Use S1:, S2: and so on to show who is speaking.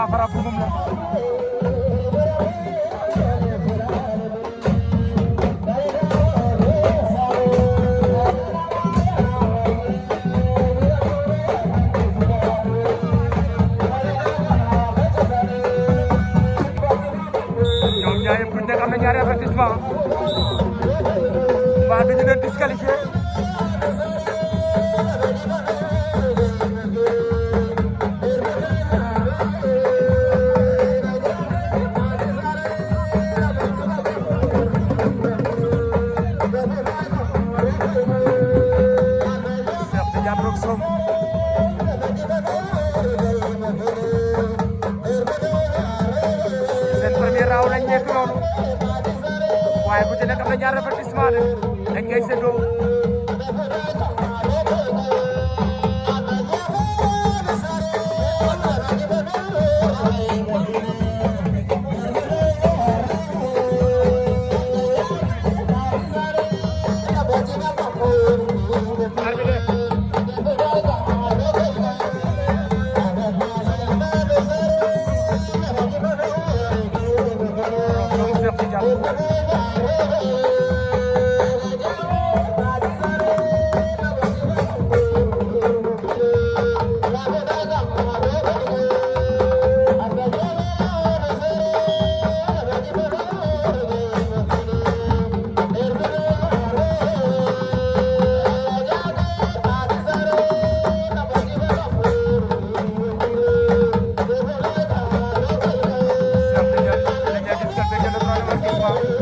S1: saafara bu moom la ñoom ñaar yëpp ku nekk am na ñaari avertissement mbaa dañu leen disqualifié seen premier round lañ nekk noonu waaye bu ci nekk am na ñaar avertissement de dañ koy séddoo Thank you.